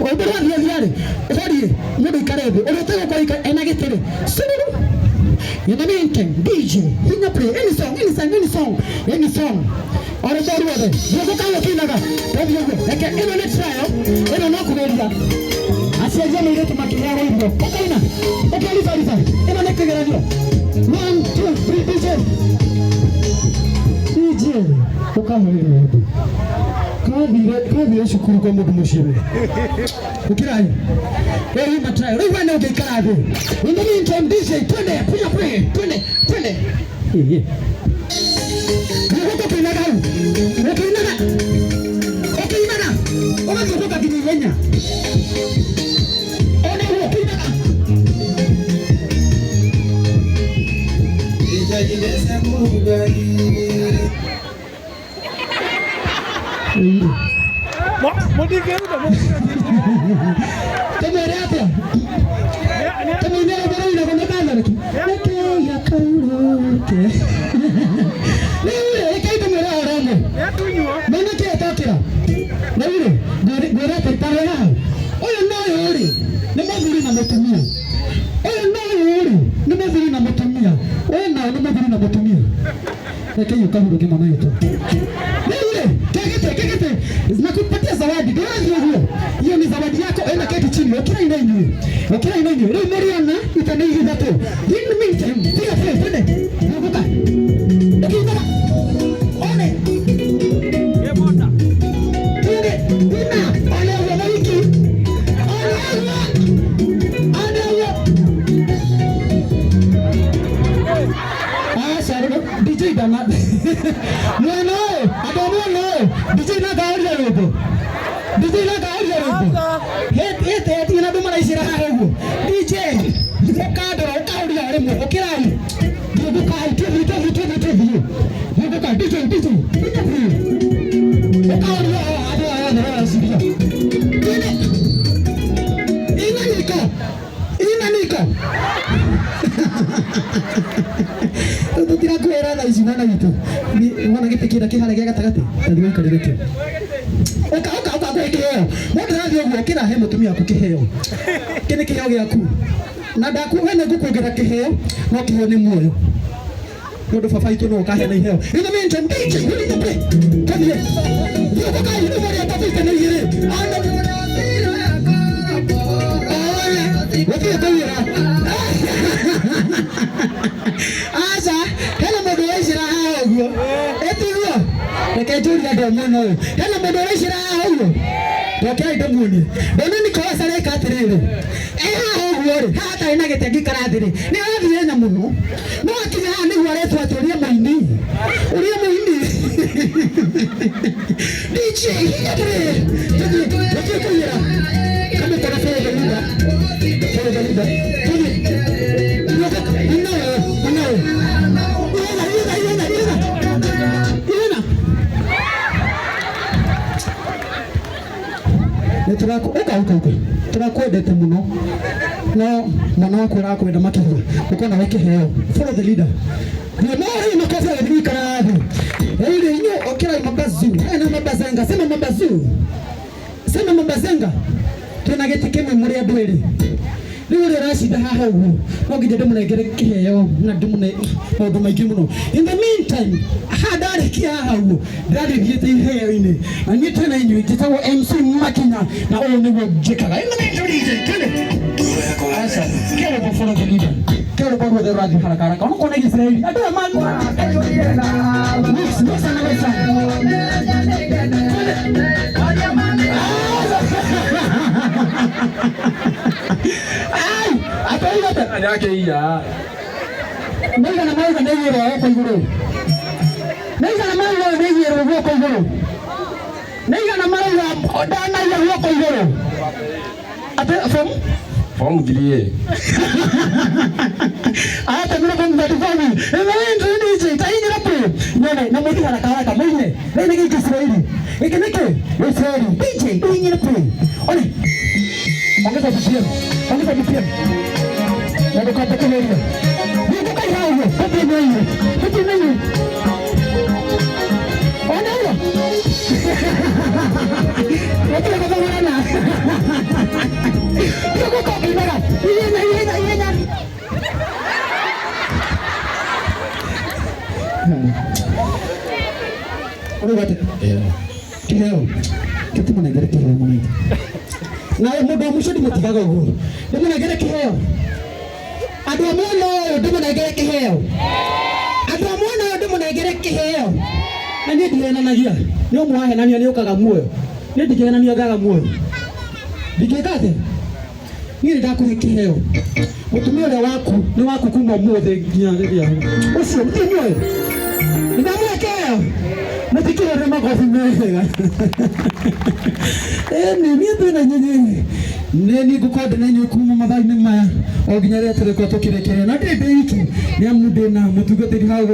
Rwĩmbo rwathiĩ thiarĩ ũhorie mũndũ ikare thĩ ũrĩa ũtegũkorwo ena gĩtĩ rĩ sururu. In the meantime, DJ, hinya play any song, any song, any song, any song. O rwĩmbo ruothe guoko kau ũkĩinaga tũthiĩ ũguo. Reke ĩno nĩ trial, ĩno no kũgeria. Aciari a mũirĩtu makĩheagwo irio ũkaina ũkĩribariba, ĩno nĩ kĩgeranio. 1 2 3, DJ, DJ, ũkahoeria ũndũ kathire kathire cukuru kwa mũndũ mũciĩ ũkirai rĩu ima trial rĩu we nĩ ũngĩikara thĩ. In the meantime, DJ, twende punya play, twende twende. Ĩĩ nĩguo ũkĩinaga hau ũkĩinaga ũkĩinaga ũgathiũrũrũka nginya ihenya ona ũguo ũkĩinaga. Tũmwĩre atĩa? Tũmũinĩre rwĩmbo rũinagwo nĩ Catholic Rekeia kaurũke. Rĩu rĩ, rekei tũmwĩre ũhoro ũmwe. Mwana kĩĩ tokĩra rĩu rĩ, ngwĩre atĩ tarora haha, ũyũ na ũyũ rĩ nĩ mũthuri na mũtumia, ũyũ na ũyũ rĩ nĩ mũthuri na mũtumia, ũyũ nao nĩ mũthuri na mũtumia. Rekei ũkahurũke mwana witũ. Rĩu rĩ, kegete kegete nakupatia zawadi ndĩrathiĩ ũguo, hiyo ni zawadi yako. Enda keti chini, ũkĩra ina inyuĩ, ũkĩra ina inyuĩ. Rĩu mũrĩona ita nĩ ithatũ. In the meantime, tiga play, twende ũka ũkiugaga one twende ina one ũguo mawiki one ũguo one ũguo. Aca DJ ndana mwena ũyũ andũ a mwena ũyũ DJ nakahoria rwĩmbo, DJ nakahoria rwĩmbo hĩte ĩtige na andũ maraicĩra haha ũguo. DJ ũkandora ũkahoria rĩmwe ũkĩrai thiũngũka hau tũthiĩ tũthiĩ tũthiĩ tũthiĩ thiũngũka. DJ, DJ, ũkahoria andũ aya othe maraciria. Twende ina niko ina niko tũtirakwĩra thaa ici mwana witũ mwana gĩtĩ kĩrĩa kĩharĩa gĩa gatagatĩ tathi waikarĩre kĩo. Ũka ũka ũka kũhe kĩheo mũndũ arathiĩ ũguo ũkĩra he mũtumia waku kĩheo kĩ nĩ kĩheo gĩaku na ndakuga nĩ ngũkuongerera kĩheo no kĩheo nĩ muoyo nĩ ũndũ baba witũ no ũkaheana iheo. In the meantime, DJ, you need to play, tũthiĩ thiũkũkai rĩu marĩa tatũite nĩ igĩrĩ gũtirĩ kũiyĩra. Aca hena mũndũ ũraicĩra haha ũguo ĩtiguo, reke njũrie andũ a mwena ũyũ, hena mũndũ ũraicĩra haha ũguo? Ndokei ndĩmuonie. Ndona Nicholas areka atĩrĩrĩ, e haha ũguo rĩ, haha hatarĩ na gĩtĩ angĩikara thĩ rĩ, nĩ arathiĩ ihenya mũno, no akinya haha nĩguo aretwo atĩ ũrĩa mũini, ũrĩa mũini. DJ hinya atĩrĩrĩ, tũthiĩ tũthiĩ kũiyĩra kamũkora. Follow the leader, follow the leader, tũthiĩ. Inawe inawe ihenya ihenya ihenya ihenya ihenya. Nĩ tũraku ũka ũka ũka tũrakwendete mũno no mwana waku arakwenda makĩria ũkona we kĩheo. Follow the leader. Ndio mori makofi agĩthiĩ gũikara thĩ. Rĩu rĩ inyuĩ ũkĩrai mabazu ena mabazenga, sema mabazu, sema mabazenga. Twĩna gĩtĩ kĩmwe mũrĩ andũ erĩ. Rĩu ũrĩa ũracinda haha ũguo no nginya ndĩmũnengere kĩheo na ndĩmũne maũndũ maingĩ mũno. In the meantime, haha ndarĩkia haha ũguo ndĩrathiĩ thiĩte iheo-inĩ na niĩ twĩna inyuĩ njĩtagwo MC Makinya na ũyũ nĩguo njĩkaga. In the meantime, DJ, twende. Aca kĩrĩbo, follow the leader. Kĩrĩbo ruothe rũrathiĩ haraka haraka ona kuona Isiraeli andũ aya ma mix mix na mix. Ai ataigata Nyakeiya. Naigana mauga nĩigĩrwo guoko igũrũ, naigana mauga nĩigĩrwo guoko igũrũ, naigana marauga ndanaiga guoko igũrũ atĩ form Form 3. Ata mire form 34 ĩno DJ tahinyĩra pĩ nyone na mũthi haraka haraka mũine rĩu nĩ gĩkĩ Isiraeli gĩkĩ nĩkĩ Isiraeli. DJ ihinyĩre pĩ one, ongeza BPM, ongeza BPM na ndũkambe kũgeria gũkũ haha ũguo tũthiĩ na inyuĩ tũthiĩ na inyuĩ ona ũguo gũtirĩ gũthogorana. Tũgũka ũkĩinaga ihenya ihenya ihenya. Ũrauga atĩa? Kĩheo kĩtũmũnengere kĩheo mũnene. Nawe mũndũ wa mũico ndimũtigaga ũguo, ndĩmũnengere kĩheo. Andũ a mwena ũyũ ndĩmũnengere kĩheo, andũ a mwena ũyũ ndĩmũnengere kĩheo. Na niĩ ndihenanagia, nĩ ũmwe wahenania nĩ ũkaga muoyo. Niĩ ndingĩhenania ngaga muoyo, ndingĩka atĩa? Niĩ nĩ ndakũhe kĩheo. Mũtumia ũrĩa waku nĩ waku kuma ũmũthĩ nginya rĩrĩa ũcio mũtirĩ muoyo. Nĩ ndamũhe kĩheo, mũtikĩhũrĩre makobi mega. Ĩni niĩ twĩna inyuĩ, nĩ niĩ ngũkorwo ndĩ na inyuĩ kuma mathaa-inĩ maya o nginya rĩrĩa tũrĩkorwo tũkĩrĩkĩrĩria. Na ndirĩ ndĩ iki, nĩ amu ndĩ na mũtungatĩri hau.